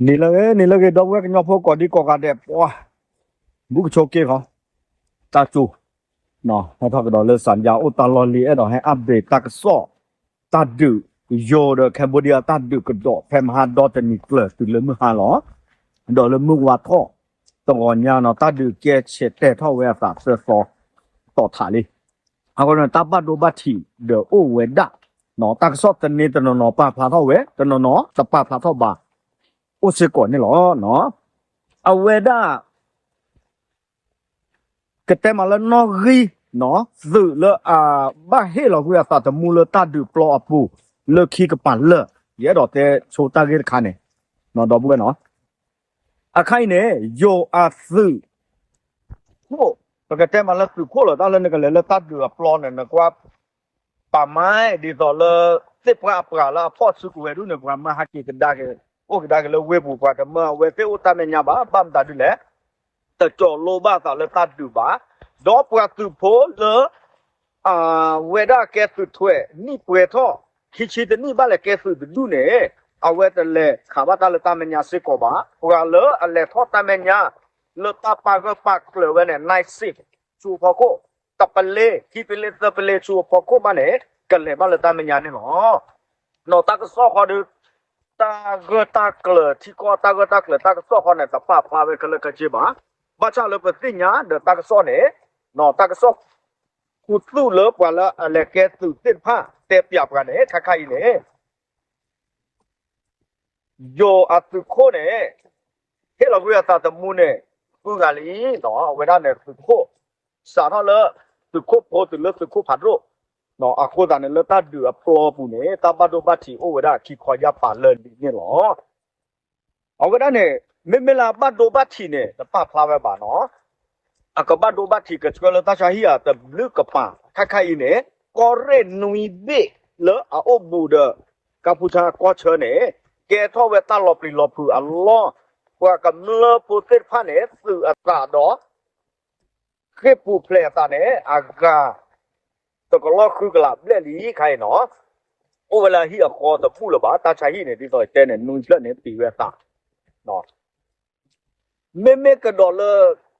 နံၤလၢအဂ့ၤ နံၤလၢအဂ့ၤ ဒီပုၢ်ဝဲၢ်ကညီဖိကိးဒံကိးဂၤဒဲး ပှၤ ဘူးကဆိးက့ၢ်ဃီ တၢ်ကၠိ ဟဲထီၣ်ကဒီးလၢ စၣ်ယါအိၣ်တၢ်လီၢ်လံ အဲၣ်ဒိးဟဲ update တၢ်ကစီၣ် တၢ်ဒုး ယိၤဒီး Cambodia တၢ်ဒုးကဒီး ဖဲမဟါဒီတနံၤကျၢၤတုၤလၢမုၢ်ဟါလီၤ. ဒီးလၢမုၢ်ဝါထီၣ် တဂီၤညါနီၤ တၢ်ဒုးကဲဆဲးတဲာ်ထီၣ်ဝဲအသးသၢသီ တီၣ်ထးလံ. အဃိန့ၣ် တၢ်ဘၣ်ဒိဘၣ်ထံးဒီးအိၣ်ဝဲဒၣ် တၢ်ကစီၣ်သန့တနီၤနီၤပာ်ဖျါထီၣ်ဝဲ တနီၤနီၤတပာ်ဖျါထီၣ်ဘၣ် အိၣ်စ့ၢ်ကီးန့ၣ်လီၤ. အဝဲဒၣ် ကတဲမးလၢနီၣ်ဂံၢ် သုးလၢအဘၣ်ဟ့ၣ်လီၤကွံာ်အသးသမူလၢတၢ်ဒုးပျီအပူၤ လၢခံကပၤလၢာ် ယအဲၣ်ဒိးတဲဆိတၢ်ဂ့ၢ်တခါန့ၣ် ဒီပုၢ်ဝဲၢ်နီၤ အခါအံၤန့ၣ် ယိၤအသုးခိၣ် ပကတဲမးလၢသုးခိၣ်လီၤ တၢ်လၢနကလဲၤလၢတၢ်ဒုးအပျီန့ၣ် နကွၢ် ပာ်မါဒ်သိးလၢ သ့ၣ်ပှၢ်အပှၤလၢအဖီၣ်စုကဝဲၤဒၣ်န့ၣ် ပှၤမၤဟးက့ၤကဒါက့ၤ အိၣ်ကဒါက့ၤလၢဝ့ၢ်ပူၤ ပှၤတမၢအဝဲသ့ၣ်အိၣ်တၢ်မဲာ်ညါဘၣ် ဘၣ်မတၤဒ်လဲၣ် တကၠီၤလိဘၣ်အသးလၢတၢ်ဒုးဘၣ် ဒီးပှၤသုးဖိလၢ အဝဲဒၣ်ကဲသုးထွဲးနံၣ်ပှဲၤထီၣ် ခံဆံတနံၣ်ဘၣ်လဲၤကဲသုးတဒူၣ်န့ၣ် အဝဲတလဲၤခးဘၣ်တၢ်လၢတၢ်မဲာ်ညါစ့ၢ်ကီးဘၣ် ပှၤလၢအလဲၤထီၣ်တၢ်မဲာ်ညါ လၢတၢ်ပာ်ဂၢၢ်ပာ်ကျၢၤဝဲန့ၣ် night shift ဆူအဖီခိၣ် တပလ့ၤ ခံပလ့ၤ သၢပလ့ၤဆူအဖီခိၣ်ဘၣ်န့ၣ် ကလဲၤဘၣ်လၢတၢ်မဲာ်ညါန့ၣ်လီၤ. နီၢ်တၢ်ကစီၣ်ဃီဒီး တၢ်ဂၢၢ်တၢ်ကျၢၤထံကီၢ် တၢ်ဂၢၢ်တၢ်ကျၢၤတၢ်ကစီၣ်ဃီန့ၣ် တပာ်ဖျါဝဲခဲလၢာ်ခဲဆ့ဘၣ်. ဘၣ်ဆၣ်လၢပသ့ၣ်ညါဒီးတၢ်ကစီၣ်န့ၣ် နီၢ်တၢ်ကစီၣ် ခူသူၣ်လၢပှၤလၢအလဲၤကဲသုးသ့ၣ်တဖၣ် တဲပျးပှၤန့ၣ် ခါခါအံၤန့ၣ် ယိၤအသုးခိၣ်န့ၣ် ဟ့ၣ်လီၤကွံာ်အသးသမူန့ၣ် ဃုဂၤလံနီၤ အဝဲဒၣ်န့ၣ်သုးခိၣ် စးထီၣ်လၢ သုးခိၣ်ဖိတုၤလၢသုးခိၣ်ဖးဒိၣ် အဃိသတးန့ၣ် လၢတၢ်ဒုးအပျီပူၤန့ၣ် တၢ်ဘၣ်ဒိဘၣ်ထံးအိၣ်ဝဲဒၣ်ခံခီယၢ်ပၤလၢာ်လံန့ၣ်လီၤ. အဝဲဒၣ်န့ၣ် မ့မ့ၢ်လၢအဘၣ်ဒိဘၣ်ထံးန့ၣ် တပာ်ဖျါဝဲဘၣ်နီၤ အကဘၣ်ဒိဘၣ်ထံးကဆှၢလၢတၢ်ဆါဟံၣ်ဧါတဘျုးကပၤ ခါခါအံၤန့ၣ် ကီၢ်ရ့ၣ်နွံဘ့ၣ်လၢအအိၣ်ဘူးဒီး ကၢ်ဖူဆါကီၢ်ဆၢန့ၣ် ကဲထီၣ်ဝဲတၢ်လီၤပျံၤလီၤဖုးအလီၢ် ပှၤကမျၢၢ်ဖိသ့ၣ်တဖၣ်န့ၣ် သုးအသးဒီး ဃ့ၢ်ပူၤဖျဲးအသးန့ၣ် အဂၤ တကလီၢ်ဃုကလးဘျဲၣ်လံခါအံၤနီၤ အိၣ်ဝဲလၢအဟံၣ်အဃီတဘူၣ်လၢၤဘၣ် တၢ်ဆါဟံၣ်န့ၣ် ဒ်သိးတဲန့ၣ် နွံဖျၢၣ်န့ၣ်ပံၤဝဲအသး မ့မ့ၢ်ကဒီးလၢ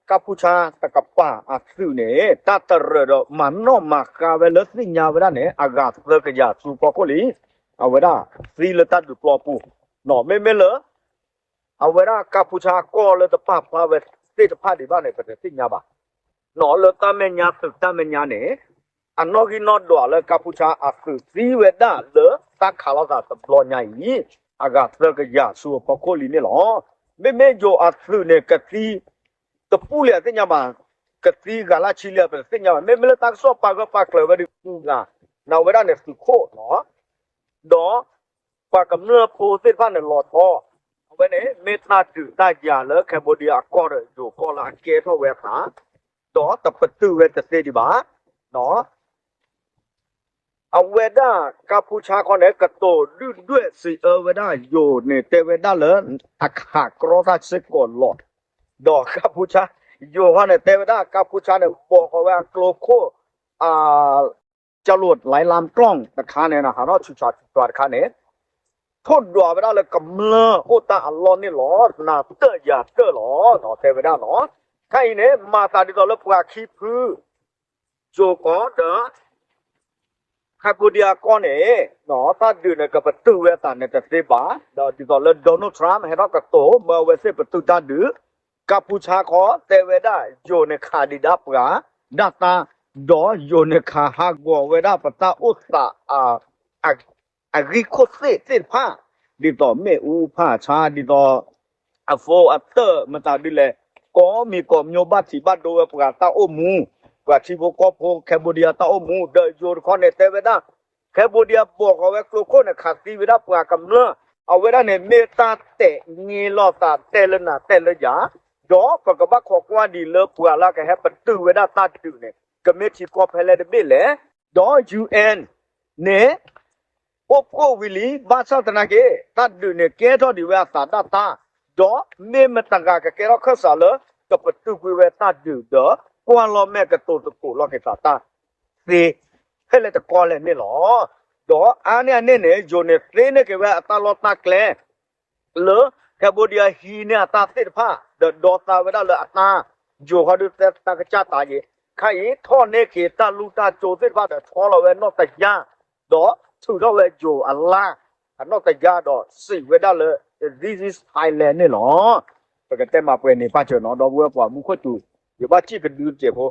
ကၢ်ဖူဆါတကပၤအသုးန့ၣ် တၢ်တရၢၢ်ဒီးမၤနီၣ်မၤဃါဝဲလၢသ့ၣ်ညါဝဲဒၣ်န့ၣ် အဂၤသၢကယၤဆူဖီခိၣ်လံ အဝဲဒၣ်သံလၢတၢ်ဒုးပျီပူၤ မ့မ့ၢ်လၢ အဝဲဒၣ်ကၢ်ဖူဆါကီၢ်လၢတပာ်ဖျါဝဲသ့ၣ်တဖၣ်ဒံးဘၣ်န့ၣ် ပတသ့ၣ်ညါဘၣ် နီၢ်လၢတၢ်မဲာ်ညါသုးတၢ်မဲာ်ညါန့ၣ် အနီၣ်ဂံၢ်နီၣ်ဒွးလၢကၢ်ဖူဆါအသုးသံဝဲဒၣ်လၢတၢ်ခးလိာ်သးတဘျီညါအံၤ အဂၤသၢကယၤဆူအဖီခိၣ်လံန့ၣ်လီၤ. မ့မ့ၢ်ယိၤအသုးန့ၣ် ကသံ တပူလံအသ့ၣ်ညါဘၣ် ကသံဂၤလၢ်ဆံလံပတသ့ၣ်ညါဘၣ် မ့မ့ၢ်လၢတၢ်ကစီၣ်ပာ်ဂၢၢ်ပာ်ကျၢၤဝဲဒၣ်ဃုဂၤ နဝဲဒၣ်န့ၣ်သုးခိၣ်နီၤ ဒီး ပှၤကမျၢၢ်ဖိသ့ၣ်တဖၣ်န့ၣ်လီၤဆီ အဝဲန့ၣ် မ့ၢ်တၢ်ဒုးတၢ်ယၤလၢ Cambodia အကီၢ်ဒီးယိၤကီၢ်လၢအကဲထီၣ်ဝဲအသး ဒီးတပတုာ်ဝဲတသ့ဒံးဘၣ် အဝဲဒၣ်ကၢ်ဖူဆါခီန့ၣ် ကတိၤဒုၣ်ဒွဲၣ်စံးအၢဝဲဒၣ်ယိၤန့ၣ် တဲဝဲဒၣ်လၢ အခးကြီတၢ်စ့ၢ်ကီးလီၤ. ဒီးကၢ်ဖူဆါ ယိၤခီန့ၣ် တဲဝဲဒၣ်ကၢ်ဖူဆါန့ၣ် ဘီၣ်ဃီဝဲအကျိခိၣ် အ ကၠၢ်လိၣ်လါလါကျီၢ်တခါန့ၣ် ဟးထီၣ်ဆူၣ်ဆါဆူၣ်ဆါတခါန့ၣ် ထိၣ်ဒွးဝဲဒၣ်လၢကမျၢၢ်အိၣ်တၢ်အလီၢ်န့ၣ်လီၤ. နၤတၢၢ်ယၤတၢၢ်လီၤ တဲဝဲဒၣ်နီၤ. ခဲအံၤန့ၣ် မၤသးဒ်သိးလၢပှၤခံဖု ယိၤကီၢ်ဒီး Cambodia ကီၢ်န့ၣ် တၢ်ဒုးန့ၣ် ကပတုာ်ဝဲအသးန့ၣ်တသ့ဘၣ်. ဒီးဒ်သိးလၢ Donald Trump ဟဲထီၣ်ကတိၤ မၢအဝဲသ့ၣ်ပတုာ်တၢ်ဒုး ကၢ်ဖူဆါခီ တဲဝဲဒၣ် ယိၤန့ၣ်ခးဒံးဒၣ်ပှၤ ဒၣ်တၢ် ဒီးယိၤန့ၣ်ခးဟးဂီၤဝဲဒၣ်ပတၢ်အိၣ်သး အဂံၢ်ခိၣ်သ့ၣ်သ့ၣ်တဖၣ် ဒ်သိးမ့ၣ်အူဖၣ်ဆါ ဒ်သိး အဖိအတၢၢ်မတၤဒ်လဲၣ် ကိးမံၤကိးမျိၣ် ဘၣ်ထံးဘၣ်ဒိဝဲပှၤတၢ်အိၣ်မူ ပှၤထံဖိကီၢ်ဖိ Cambodia တၢ်အိၣ်မူ ဒီးယိၤတခီန့ၣ် တဲဝဲဒၣ် Cambodia ဘီၣ်ဃီဝဲကျိခိၣ်န့ၣ် ခးသံဝဲဒၣ်ပှၤကမျၢၢ် အဝဲဒၣ်န့ၣ် မ့ၢ်တၢ်တဲာ်န့ၢ်လိာ်သးတဲလၢနၤတဲလၢယၤ ဒီးပကဘၣ်ခိးကွၢ်ဒံးလၢပှၤလၢကဟဲပတုာ်ဝဲဒၣ်တၢ်ဒုးန့ၣ် ကမ့ၢ်ထံကီၢ်ဖဲလဲၣ်တဘ့ၣ်လဲၣ် ဒီး UN န့ၣ် အိၣ်ဖှိၣ်ဝံၤလံ ဘၣ်ဆၣ်သနာ်က့ တၢ်ဒုးန့ၣ်ကဲထီၣ်ဒံးဝဲအသးဒၣ်တၢ် ဒီးမ့ၢ်မတၤဂၤကကဲထီၣ်ခၢၣ်စးလၢ ကပတုာ်ကွံာ်ဝဲတၢ်ဒုးဒီး ကွၢ်လီၤမဲာ်ကတိၤသကိးလီၤက့ၤသးတၢ်သ့ ဖဲလဲၣ်တကီၢ်လဲၣ်န့ၣ်လီၤ. ဒီးအါန့ၢ်အန့ၣ်န့ၣ် ယိၤန့ၣ်သ့န့ၢ်က့ၤဝဲအတၢ်လီၢ်တၢ်ကျဲ လၢ Cambodia ဟံးန့ၢ်အတၢ်သ့ၣ်တဖၣ် ဒီးဒီသါဝဲဒၣ်လၢအတၢ် ယိၤဃီဒုးသဲတၢ်ကစၢ်တၢ်ယံၤ ခဲအံၤထီၣ်န့ၢ်က့ၤတၢ်လူၢ်တၢ်ကၠိသ့ၣ်တဖၣ်ဒီးဆီလီၤဝဲနီၢ်တယါ ဒီးထုးထီၣ်ဝဲယိၤအလါ အနီၢ်တယါဒီးစံးဝဲဒၣ်လၢ This is Thailand န့ၣ်လီၤ. ပကတဲမၤပှဲၤန့ၣ်ပၢ်စၢၤနီၤ ဒီပုၢ်ဝဲၢ်ပှၤမူခိၣ်စူၤ ယဘၣ်စံၣ်ကဒုတစဲးဖိ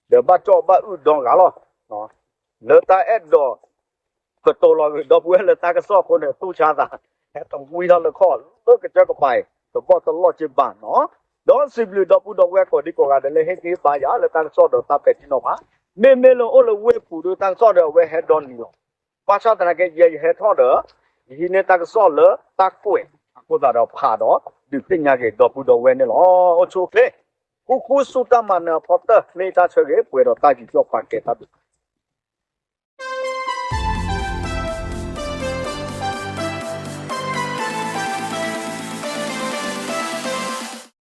ဒီးဘၣ်ကၠီၣ်ဘၣ်အုၣ်ဒီဂၤလီၤ. လၢတၢ်အဲၣ်ဒိး ကတိၤလီၤဂ့ၤ ဒီပုၢ်ဝဲၢ်လၢတၢ်ကစီၣ်အဃိန့ၣ် သူၣ်ဆါသး ဟဲတဝံထီၣ်လၢခီၣ်လၢကစၢၢ်ကပၤအံၤ တဘီၣ်တလီၢ်က့ဘၣ်နီၤ. ဒီးစံးဘျုးဒီပုၢ်ဒီဝဲၢ်ကိးဒံကိးဂၤဒဲးလၢဟ့ၣ်ဂံၢ်ဘါယၤလၢတၢ်ကစီၣ်ဒီးတၢ်ပဲာ်ထံနီၤဖး, မ့မ့ၢ်လၢအိၣ်လၢဝ့ၢ်ပူၤဒီးတၢ်ကစီၣ်ဒီးအဝဲဟဲဒီနံၤလီၤ. ဘၣ်ဆၣ်သနာ်က့ ယဲယဟဲထီၣ်ဒီး ယဟံးန့ၢ်တၢ်ကစီၣ်လၢတၢ်ကွဲးအဃိသတးဒီးဖးဒီး ဒုးသ့ၣ်ညါက့ၤဒီပုၢ်ဒီဝဲၢ်န့ၣ်လီၤ. အိၣ်ဆူၣ်အိၣ်ချ့ ဃူဃူဆူတၢ်မၤနၢၤအဖီတၢၢ် မ့ၢ်တၢ်ဆၢဂ့ၤ ပှဲၤဒီးတၢ်ယူးယီၣ်ပာ်ကဲတၢ်ဘျုး